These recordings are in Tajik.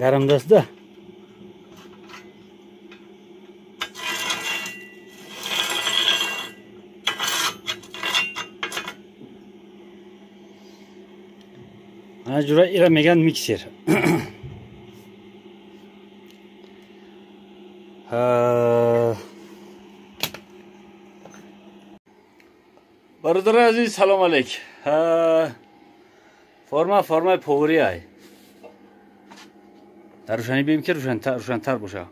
Гармдаст да. Ана ҷура ира меган миксер. Бародари азиз, салом алейк. Форма формаи поварӣ ай. Дар рӯшанӣ бибинем, ки рӯшантар боша.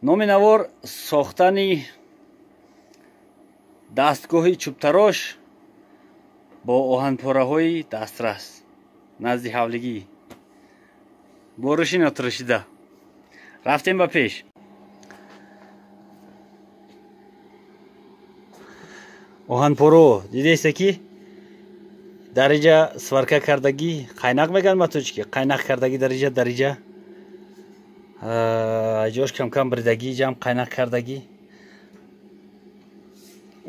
Номи навор: сохтани дастгоҳи чӯбтарош бо оҳанпораҳои дастрас назди ҳавлигӣ, бориши нотирошида. Рафтем ба пеш. Оҳанпоро дидеста, ки дар иҷа сварка кардагӣ, қайнақ мегӯянд ба тоҷикӣ, қайнақ кардагӣ дар иҷа, дар иҷа ҷош камкам бридагӣ, иҷам қайнақ кардагӣ.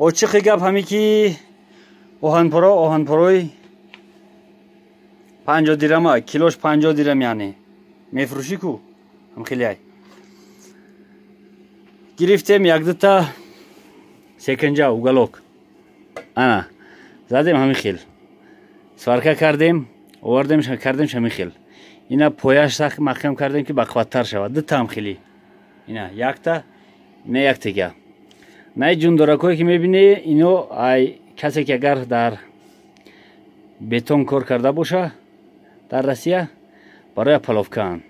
Очиқи гап ҳаме, ки оҳанпоро, оҳанпорои 50 дирама, килош 50 дирам, яъне мефурӯшӣ ку, ҳамхелиай. Гирифтем якдута секинҷа, уголок, ана задем, ҳамин хел сварка кардем, овардем, кардем ҳамин хел. Ина пояш сахт маҳкам кардем, ки бақувваттар шавад. Дутаам хели, ина якта, ина яктега. Наи ҷундоракҳое, ки мебинӣ, ино ай касе, ки агар дар бетон кор карда боша дар Россия, барои опалубкаанд.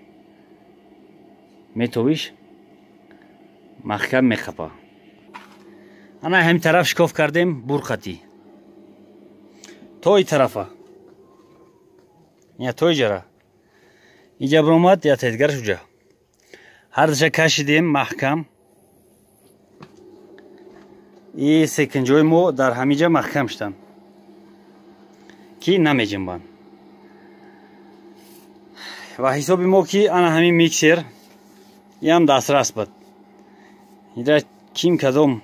Метовиш, маҳкам мехапа. Ана ҳамин тараф шикоф кардем, бурқатӣ то и тарафа, я то иҷара иҷа биромад, я тедгараш уҷа. Ҳардаша кашидем маҳкам. И секинҷои мо дар ҳамиҷа маҳкам шуданд, ки намеҷинбанд. Ва ҳисоби мо, ки ана ҳамин миксер иам дастрас буд. Ира ким, кадом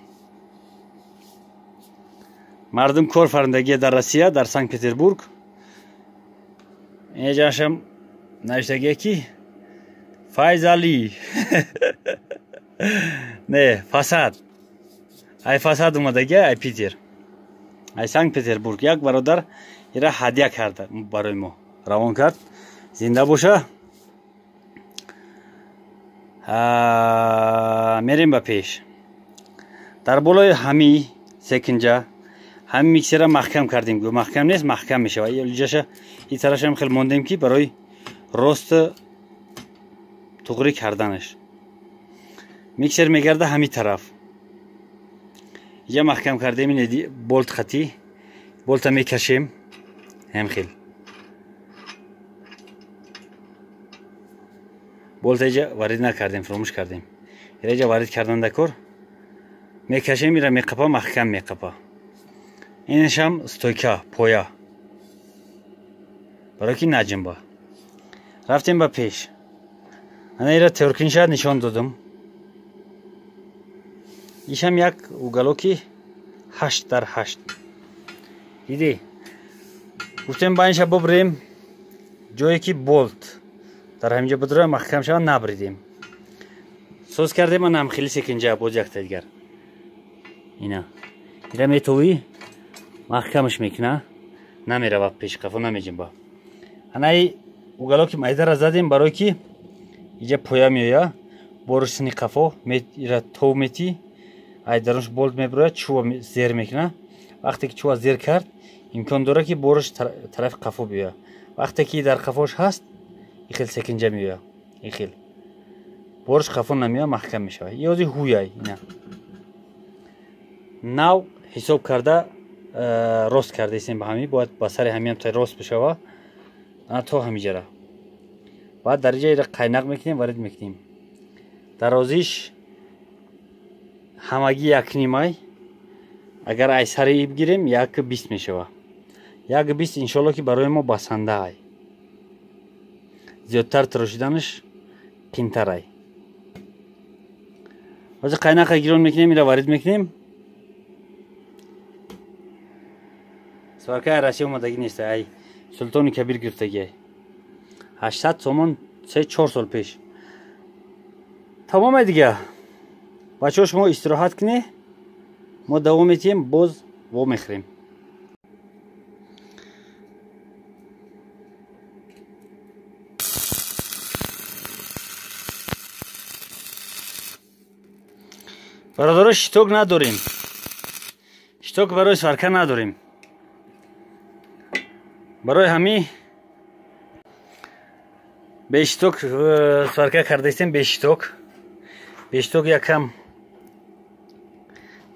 мардум кор фармудагия дар Россия, дар Санкт Петербург. Инҷашам навиштагия, ки Файзали, не, фасад, ай фасад омадагия, ай Питер, ай Санкт Петербург як бародар ира ҳадя карда, барои мо равон кард. Зинда боша. Мерем ба пеш. Дар болои ҳами секинҷа ҳами миксера маҳкам кардем. Маҳкам нест, маҳкам мешавад. Иҷаша и тарашам хел мондем, ки барои рост туғрӣ карданаш. Миксер мегарда ҳами тараф. Иҷа маҳкам кардем, ин болт хатӣ, болта мекашем ҳам хел. Болта иҷа варид накардем, фуромӯш кардем. Ира иҷа варид кардан дакор. Мекашем, ира меқапа, маҳкам меқапа. Инашам стойка, поя, барои ки наҷинба. Рафтем ба пеш. Ана ира теркинша нишон додум. Ишам як уголоки 8 дар 8 дидӣ. Гуфтем, ба инша бубрем, ҷое ки болт дар ҳаминҷо бидроя, маҳкам шава, набридем. Соз кардем. Анам хели секинҷа боз якта дигар. Ина ира метовӣ, маҳкамаш мекуна, намерава пеш, қафо намеҷинба. Анаи уголоки майдара задем, барое ки иҷа поя меоя, борш сини қафо ира тов метӣ, ай дарунш болт мебирояд, чӯба зер мекуна. Вақте ки чӯба зер кард, имкон дорад, ки борш тарафи қафо биёя. Вақте ки дар қафош ҳаст, ихел секинҷа меоя, ихел борш қафо намеоя, маҳкам мешавад. Ёзи ҳуяй ина нав ҳисоб карда рост кардаистем. Ба ҳамин бояд ба сари ҳамиам рост бишава, ана то ҳамиҷара. Баъд дар иҷа ира қайнақ мекунем, варид мекунем. Дарозиш ҳамагӣ 1,5-ай. Агар ай сари бигирем, 1,20 мешава. 1,20 иншолло, ки барои мо басанда ай. Зиёдтар тарошиданаш қинтарай. Ҳозир қайнақа гирон мекунем, ира варид мекунем. Сваркаи Россия омадагӣ нест, ай Султони Кабир гирифтагиай. 800 сомон 3-4 сол пеш. Тамоме дига. Бачаҳо, шумо истироҳат кунед, мо давом метиҳем, боз вомехӯрем. Бародаро, щиток надорем. Щиток барои сварка надорем. Барои ҳамин бе щиток сварка кардаистем, бе щиток. Бе щиток якам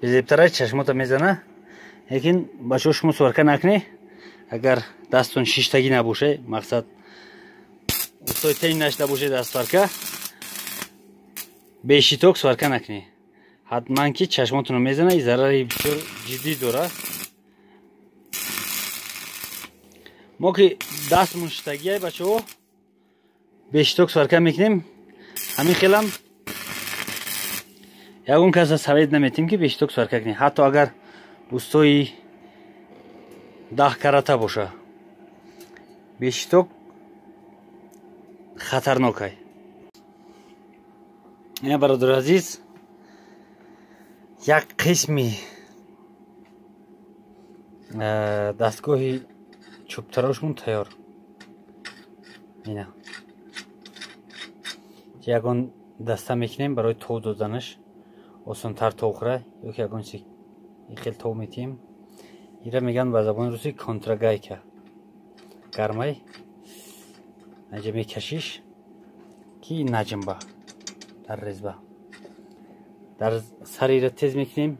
безебтара, чашмота мезана. Лекин бачаҳо, шумо сварка накунед, агар дастон шиштагӣ набоше, мақсад устои тень нашуда бошед аз сварка, бе щиток сварка накунед. Ҳатман ки чашмотонро мезана, и зарари бисёр ҷиддӣ дорад. Мо ки дастмон шиштагиай, бачаҳо, бе щиток сварка мекунем. Ҳамин хелам ягон каса совет наметем, ки бе щиток сварка кунед, ҳатто агар устои 10 карата боша. Бе щиток хатарнокай. Ина, бародари азиз, як қисми дастгоҳи чӯбтарошмон тайёр. Ина ягон даста мекунем барои тов доданаш, осонтар тов хӯра, ё ки ягон чи хел тов метиҳем. Ира мегӯянд ба забони русӣ контрагайка. Гармай аҷа мекашиш, ки наҷимба дар резба. Дар сари ира тез мекунем,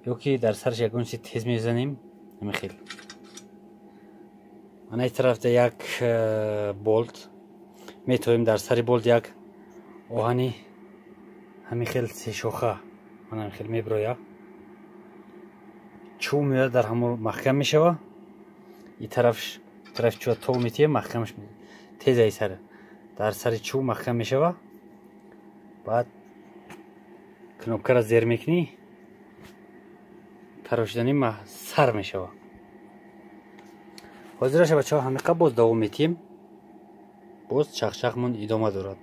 ё ки дар сараш ягон чи тез мезанем. Ҳамин хел. Ана ин тарафда як болт метоем, дар сари болт як оҳани ҳамин хел сешоха, мана ҳамин хел мебироя, чӯб меояд, дар ҳамон маҳкам мешава. И тараф чӯба тов метиҳем, маҳкамаш тезаи сар дар сари чӯб маҳкам мешава. Баъд кнопкаро зер мекунӣ, тарошидани сар мешава. Ҳозираша, бачаҳо, ҳамиқа боз давом метиҳем, боз чахчахмон идома дорад.